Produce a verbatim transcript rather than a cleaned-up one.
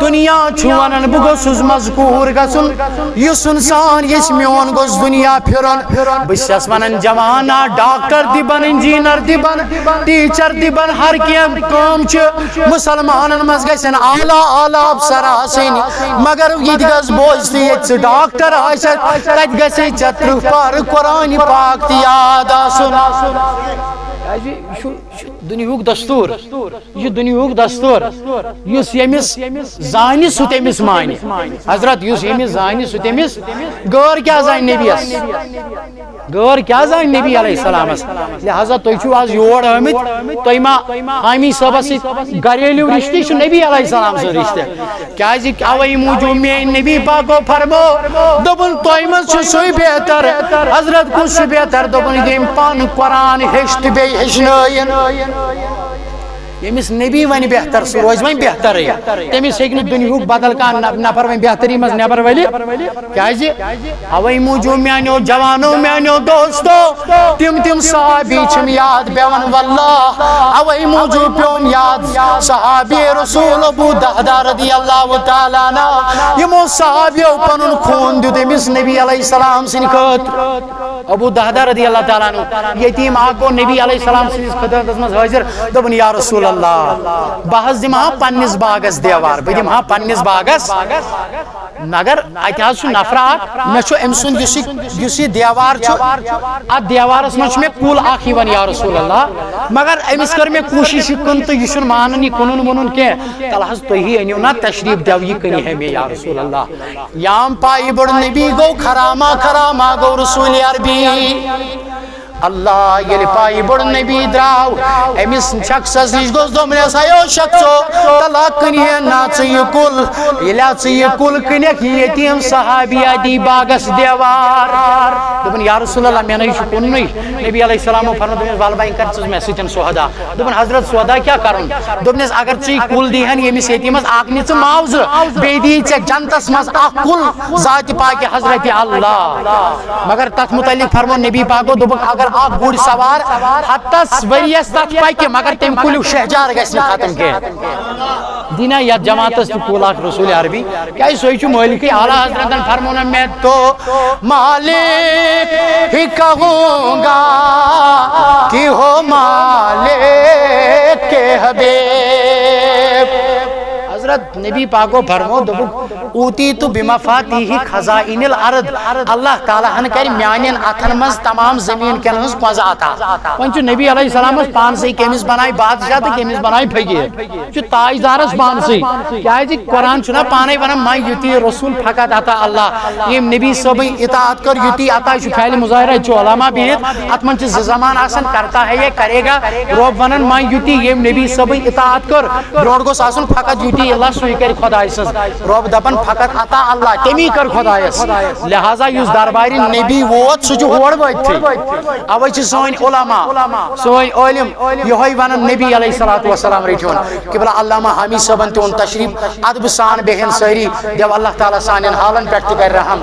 دُنیا چھُ وَنان بہٕ گوٚژھُس مذکوٗر گژھُن، یُس اِنسان ییٚژھِ میون گوٚژھ دُنیا پھِرُن۔ بہٕ چھَس وَنان جوانا، ڈاکٹر تہِ بَن، انجینئر تہِ بَن، ٹیٖچر تہِ بَن، ہر کینٛہہ کٲم چھِ مُسلمانَن منٛز گژھن اعلیٰ اعلیٰ افسر آسٕنۍ، مگر یہِ تہِ گژھِ بوزتہٕ ییٚتہِ ژٕ ڈاکٹر آسَکھ، تَتہِ گژھِ ژےٚ تٕرٛہ پارٕ قرآنِ پاک تہِ یاد آسُن۔ کیٛازِ یہِ چھُ دُنیاہُک دستوٗر، یہِ چھُ دُنیاہُک دستوٗر، یُس ییٚمِس زانہِ سُہ تٔمِس مانہِ۔ حضرت، یُس ییٚمِس زانہِ سُہ تٔمِس، غٲر کیٛاہ زانہِ نبیَس؟ غٲر کیٛاہ زانہِ نبی علیہ السلامَس؟ لہذا تُہۍ چھِو آز یور آمٕتۍ، تُہۍ ما حامی صٲبَس سۭتۍ گھریلو رشتہٕ؟ یہِ چھُ نبی علیہ السلام سُنٛد رشتہٕ۔ کیازِ اوے موٗجوٗب میٲنۍ نبی پاکو فرمو، دوٚپُن، تۄہہِ منٛز چھُ سُے بہتر۔ حضرت، کُس چھُ بہتر؟ دوٚپُن، ییٚمۍ پانہٕ قرآن ہیٚچھ تہٕ بیٚیہِ ہیٚچھنٲیِن۔ ییٚمِس نبی وَنہِ بہتر، سُہ روزِ وۄنۍ بہترٕے۔ تٔمِس ہیٚکہِ نہٕ دُنیہُک بدل کانٛہہ نف-، نفر وۄنۍ بہتری منٛز نٮ۪بر ؤلِتھ۔ کیازِ؟ اوے موٗجوٗب میانیو جوانو، میانیو دوستو، تِم تِم صحابی چھِم یاد پیوان، واللہ۔ اوے موٗجوٗب پیوم یاد صحابی رسول ابو دہدہ رضی اللہ تعالیٰ عنہ۔ یِمو صحابیو پنُن خوٗن دیُت أمِس نبی علیہ السلام سٕنٛدِ خٲطرٕ۔ ابو دہدہ رضی اللہ تعالیٰ عنہ، یتیٖم اکھ گوٚو نبی علیہ السلام سٕنٛدِس خدمتس منٛز حٲضِر، دوٚپُن، یا رسول اللہ، بہٕ حظ دِمہٕ ہا پننِس باغس دیوار، بہٕ دِمہٕ ہا پننِس باغس۔ مگر اتہِ حظ چھُ نفرا اکھ، مےٚ چھُ أمۍ سُنٛد یُس یہِ، یُس یہِ دیوار چھُ، اتھ دیوارس منٛز چھُ مےٚ کُل اکھ یِوان، یا رسول اللہ، مگر أمِس کٔر مےٚ کوٗشِش یہِ کٕنہٕ تہٕ یہِ چھُنہٕ مانان یہِ کٕنُن وٕنُن کینٛہہ۔ تلہٕ حظ تُہی أنِو نا تشریف، دیو یہِ کٕنہِ ہے مےٚ، یا رسول اللہ۔ یام پایہِ بوٚڑ نبی گوٚو خراما، خراما گوٚو رسول عربی۔ اللہ ییٚلہِ پایہِ بوٚڑ نبی درٛاو، أمِس شخصس نِش گوٚژھ، دوٚپنس، ہیو شخصو، تلہ کٕنہِ نا ژٕ یہِ کُل۔ ییٚلہِ ژٕ یہِ کُل کٕنکھ، یہِ یتیٖم صحابی دی باغس دیوار۔ دوٚپُن، یا رسول اللہ، مےٚ نَے چھُ کُننُے۔ نبی علیہ السلامو فرموو، دوٚپمَس، وَلہٕ وۄنۍ کر ژٕ مےٚ سۭتۍ سودا۔ دوٚپُن، حضرت، سودا کیٛاہ کرُن؟ دوٚپنَس، اگر ژٕ یہِ کُل دیٖہَن ییٚمِس یتیٖمَس، اکھ نہِ ژٕ معاوضہٕ، بیٚیہِ دِیہِ ژےٚ جنتَس منٛز اکھ کُل ذاتِ پاکہِ حضرت اللہ۔ مگر تَتھ مُتعلِق فرموو نبی پاکو، دوٚپُکھ، اگر اکھ گُرۍ سوار ہَتَس ؤرِیَس تَتھ پَکہِ، مگر تَمہِ کُلیُک شہجار گژھِ نہٕ ختم کینٛہہ۔ دیٖنا یَتھ جماعتَس تہِ کُل اکھ رسول عربی، کیٛازِ سُے چھُ مٲلِکٕے اعلیٰ حضرتَن فرموو نا مےٚ تو مالک ہی کہوں گا کہ ہو مالک کے حبیب۔ حضرت نبی پاکو فرمو، دوٚپُکھ، اوتیت بمفاتیح خزائن الارض، اللہ تعالیٰ ہن کرِ میانٮ۪ن اتھن منٛز تمام زمین کٮ۪ن ہٕنٛز پۄنٛزٕ عطا۔ وۄنۍ چھُ نبی علیہ السلامس پانسٕے کٔمِس بنایہِ بادشاہ تہٕ کٔمِس بنایہِ فقیٖر۔ چھُ تاجدارس پانسٕے۔ کیازِ قرآن چھُنہ پانے ونان، من یطیع رسول فقط اطاع اللہ۔ ییٚمۍ نبی صٲبٕنۍ اطاعت کٔر، یُتُے عطا۔ یہِ چھُ فعل مظاہرہ، ییٚتہِ چھُ علماء بِہِتھ، اتھ منٛز چھِ زٕ زبان آسان، کرتا ہے یا کرے گا۔ رۄب ونان، من یُتُے، ییٚمۍ نبی صٲبٕنۍ اطاعت کٔر، برونٛٹھ گوٚژھ آسُن فقط یُتُے اللہ، سُے کرِ خۄداے سٕنٛز۔ رۄب دپان، فقط اطاع اللہ، تٔمی کٔر خۄدایس۔ لہذا یُس دربارِ نبی ووت، سُہ چھُ ہور وٲتتھٕے۔ اوے چھِ سٲنۍ علماء، سٲنۍ عٲلم یِہوٚے ونان، نبی علیہ الصلوۃ والسلام رٔٹِہون۔ قبلہ علامہ حامی صٲبن تہِ اوٚن تشریف، ادبہٕ سان بیٚہن سٲری، دیو اللہ تعالیٰ سانٮ۪ن حالن پٮ۪ٹھ تہِ کرِ رحم۔